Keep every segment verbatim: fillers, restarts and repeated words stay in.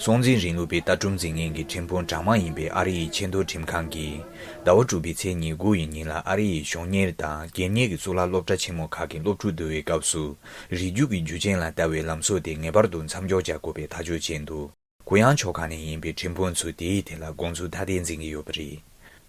སྲོང་བཙན་རིང་ལུགས་པའི་ལྟ་གྲུབ་འཛིན་མཁན་གྱི་ཁྲིམས་དཔོན་གྲངས་མང་ཡིན་པའི་ཨ་རི་ཡི་ཆེས་མཐོའི་ཁྲིམས་ཁང་གིས། ཟླ་བ་དྲུག་པའི་ཚེས་ཉེར་དགུ་ཡི་ཉིན་ལ་ཨ་རི་ཡི་གཞོན་གཉེར་དང་རྒན་གཉེར་གྱི་གཙུག་ལག་སློབ་གྲྭ་ཆེན་མོ་ཁག་གི་སློབ་ཕྲུག་བསྡུ་བའི་སྐབས་སུ། རིགས་རྒྱུད་ཀྱི་རྒྱུ་རྐྱེན་ལ་ལྟ་བའི་ལམ་སྲོལ་དེ་ངེས་པར་དུ་མཚམས་འཇོག་བྱ་དགོས་པའི་ཐག་གཅོད་བྱས་འདུག་གུ་ཡངས་ཕྱོགས་ཁག་ནས་ཡིན་པའི་ཁྲིམས་དཔོན་ཚོས་དེའི་ཐད་ལ་དགོངས་ཚུལ་ཐ་དད་འཛིན་གྱི་ཡོད་པ་རེད།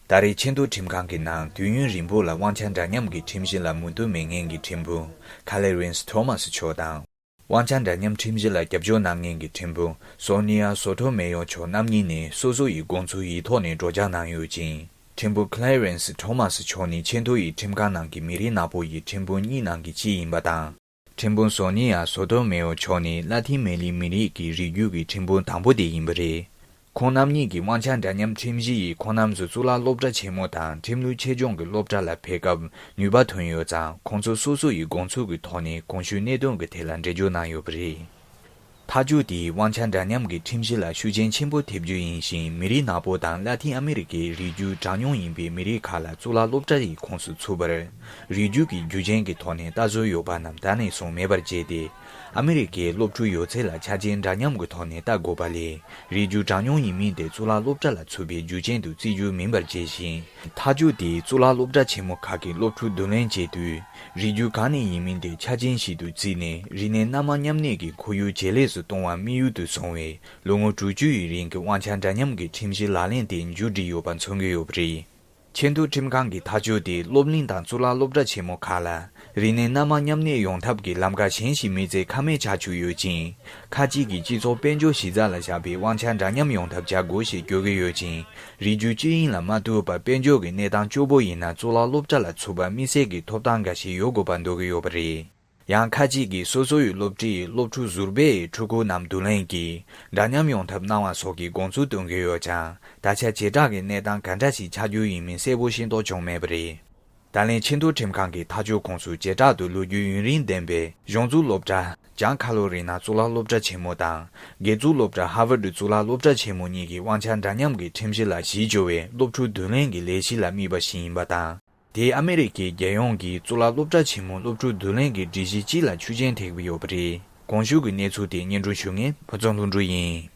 ད་རེས་ཆེས་མཐོའི་ཁྲིམས་ཁང་གི་ནང་དུས་ཡུན་རིང་པོ་ལ་དབང་ཆ་འདྲ་མཉམ་གྱི་ཁྲིམས་གཞི་ལ་མོས་མཐུན་མེད་མཁན་གྱི་ཁྲིམས་དཔོན་ཁ་ལེ་རེན་སི་ཐོ་མཱ་སི་མཆོག་དང་། དབང་ཆ་འདྲ་མཉམ་ཁྲིམས་གཞི་ལ་རྒྱབ་སྐྱོར་གནང་མཁན་གྱི་ཁྲིམས་དཔོན་སོ་ནི་ཡ་སོ་ཐོ་མེ་ཡོ་མཆོག་རྣམ་གཉིས་ནས་སོ་སོ་ཡི་དགོངས་ཚུལ་ཡིག་ཐོག་ནས་སྒྲོག་སྦྱང་གནང་ཡོད་ཅིང་། ཁྲིམས་དཔོན་ཁ་ལེ་རེན་སི་ཐོ་མཱ་སི་མཆོག་ནི་ཆེས་མཐོ་ཡི་ཁྲིམས་ཁང་ནང་གི་མི་རིགས་ནག་པོ་ཡི་ཁྲིམས་དཔོན་གཉིས་ནང་གི་གཅིག་ཡིན་པ་དང་། ཁྲིམས་དཔོན་སོ་ནི་ཡ་སོ་ཐོ་མེ་ཡོ་མཆོག་ནི་ལ་ཏིན་མེ་ལི་མི་རིགས་ཀྱི་རིགས་རྒྱུད་ཀྱི་ཁྲིམས་དཔོན་དང་པོ་དེ་ཡིན་པ་རེད། ཁོང་རྣམ་གཉིས་ཀྱི་དབང་ཆ་འདྲ་མཉམ་ཁྲིམས་གཞི་ཡིས་ཁོང་རྣམ་ཚོའི་གཙུག་ལག་སློབ་གྲྭ་ཆེན་མོ་དང་ཁྲིམས་ལུགས་ཆེད་སྦྱོང་གི་སློབ་གྲྭ་ལ་ཕེབས་སྐབས་ནུས་པ་ཐོན་ཡོད་ཙང་། ཁོང་ཚོ་སོ་སོ་ཡི་དགོངས་ཚུལ་གྱི་ཐོག་ནས་གོང་ཞུས་གནད་དོན་གྱི་ཐད་ལ་འགྲེལ་བརྗོད་གནང་ཡོད་པ་རེད། ཐག་གཅོད་དེས་དབང་ཆ་འདྲ་མཉམ་གྱི་ཁྲིམས་གཞི་ལ་ཤུགས་རྐྱེན་ཆེན་པོ་ཐེབས་རྒྱུ་ཡིན་ཞིང་། མི་རིགས་ནག་པོ་དང་ལ་ཏིན་ཨ་མི་རི་ཀའི་རིགས་རྒྱུད་གྲངས་ཉུང་ཡིན་པའི་མི་རིགས་ཁག་ལ་གཙུག་ལག་སློབ་གྲྭ་ཡི་ཁོངས་སུ་ཚུད་པར་རིགས་རྒྱུད་ཀྱི་རྒྱུ་རྐྱེན་གྱི་ཐོག་ནས་ལྟ་ཚུལ་ཡོད་པ་རྣམས་ད་ནས་བཟུང་མེད་པར་བྱས་ཏེ། ཨ་མི་རི་ཀའི་སློབ་ཕྲུག་ཡོད་ཚད་ལ་ཆ་རྐྱེན་འདྲ་མཉམ་གྱི་ཐོག་ནས་ལྟ་དགོས་པ་ལས། རིགས་རྒྱུད་གྲངས་ཉུང་ཡིན་མིན་དེ་གཙུག་ལག་སློབ་གྲྭ་ལ་ཚུད་པའི་རྒྱུ་རྐྱེན་དུ་བརྩི་རྒྱུ་མིན་པར་བྱས་ཤིང་། ཐག་གཅོད་དེས་གཙུག་ལག་སློབ་གྲྭ་ཆེན་མོ་ཁག་གི་སློབ་ཕྲུག་བསྡུ་ལེན་བྱེད་དུས། རིགས་རྒྱུད་གང་ནས་ཡིན་མིན་དེ་ཆ་རྐྱེན་ཞིག་ཏུ་བརྩིས་ནས། རིག་གནས་སྣ་མང་མཉམ་གནས་ཀྱི་ཁོར་ཡུག་ཇེ་ལེགས་སུ་གཏོང་བར་དམིགས་ཡུལ་དུ་བཟུང་བའི་ལོ་ངོ་དྲུག་ཅུ་ཡི་རིང་གི་དབང་ཆ་འདྲ་མཉམ་གྱི་ཁྲིམས་གཞི་ལག་ལེན་དེ་མཇུག་བསྒྲིལ་ཡོད་པ་མཚོན་གྱི་ཡོད་པ་རེད། ཆེས་མཐོའི་ཁྲིམས་ཁང་གི་ཐག་གཅོད་དེས་སློབ་གླིང་དང་གཙུག་ལག་སློབ་གྲྭ་ཆེན་མོ་ཁག་ལ་རིག་གནས་སྣ་མང་མཉམ་གནས་ཡོང་ཐབས་ཀྱི་ལམ་ཁ་གཞན་ཞིག་མེད་ཚེ་ཁག་མེད་ཆགས་བཅུག་ཡོད་ཅིང་། ཁ་ཅིག་གིས་སྤྱི་ཚོགས་དཔལ་འབྱོར་གཞི་རྩ་ལ་བཞག་པའི་དབང་ཆ་འདྲ་མཉམ་ཡོང་ཐབས་བྱ་དགོས་ཞེས་བརྗོད་ཀྱི་ཡོད་ཅིང་། རིགས་རྒྱུད་སྤྱི་ཡོངས་ལ་མ་ཐུག་པར་དཔལ་འབྱོར་གྱི་གནས་སྟངས་སྐྱོ་པོ་ཡིན་ན། གཙུག་ལག་སློབ་གྲྭ་ལ་ཚུད་པར་དམིགས་བསལ་གྱི་ཐོབ་ཐང་འགའ་ཞིག་ཡོད་དགོས་པར་འདོད་ཀྱི་ཡོད་པ་རེད། ཡང་ཁ་ཅིག་གིས་སོ་སོ་ཡི་སློབ་གྲྭའི་སློབ་ཕྲུག་ཟུར་པའི་ཕྲུ་གུ་རྣམས་བསྡུ་ལེན་གྱིས་འདྲ་མཉམ་ཡོང་ཐབས་གནང་བ་སོགས་ཀྱི་དགོངས་ཚུལ་བཏོན་གྱི་ཡོད་ཀྱང་། ད་ཆ་བྱེ་བྲག་གི་གནས་སྟངས་ག་འདྲ་ཞིག་ཆགས་རྒྱུ་ཡིན་མིན་གསལ་པོ་ཤེས་རྟོགས་བྱུང་མེད་པ་རེད། ད་ལན་ཆེས་མཐོའི་ཁྲིམས་ཁང་གི་ཐག་གཅོད་ཁོངས་སུ་བྱེ་བྲག་ཏུ་ལོ་རྒྱུས་ཡུན་རིང་ལྡན་པའི་གཞུང་བཙུགས་སློབ་གྲྭ་ལྗང་ཁ་ལོ་རི་ན་གཙུག་ལག་སློབ་གྲྭ་ཆེན་མོ་དང་། སྒེར་བཙུགས་སློབ་གྲྭ་ཧར་ཝར་ཌི་གཙུག་ལག་སློབ་གྲྭ་ཆེན་མོ་གཉིས་ཀྱི་དབང་ཆ་འདྲ་མཉམ་གྱི་ཁྲིམས་གཞི་ལ་གཞི་བཅོལ་བའི་སློབ་ཕྲུག་བསྡུ་ལེན་གྱི་ལས་གཞི་ལ་དམིགས་པ་ཞིག་ཡིན་པ་དང་། དེས་ཨ་མི་རི་ཀའི་རྒྱལ་ཡོངས་ཀྱི་གཙུག་ལག་སློབ་གྲྭ་ཆེན་མོ་སློབ་ཕྲུག་བསྡུ་ལེན་གྱི་སྒྲིག་གཞི་སྤྱི་ལ་ཤུགས་རྐྱེན་ཐེབས་ཀྱི་ཡོད་པ་རེད། གོང་ཞུས་ཀྱི་གནས་ཚུལ་དེ་སྙན་སྒྲོན་ཞུ་མཁན་ཕུན་ཚོགས་ལྷུན་གྲུབ་ཡིན།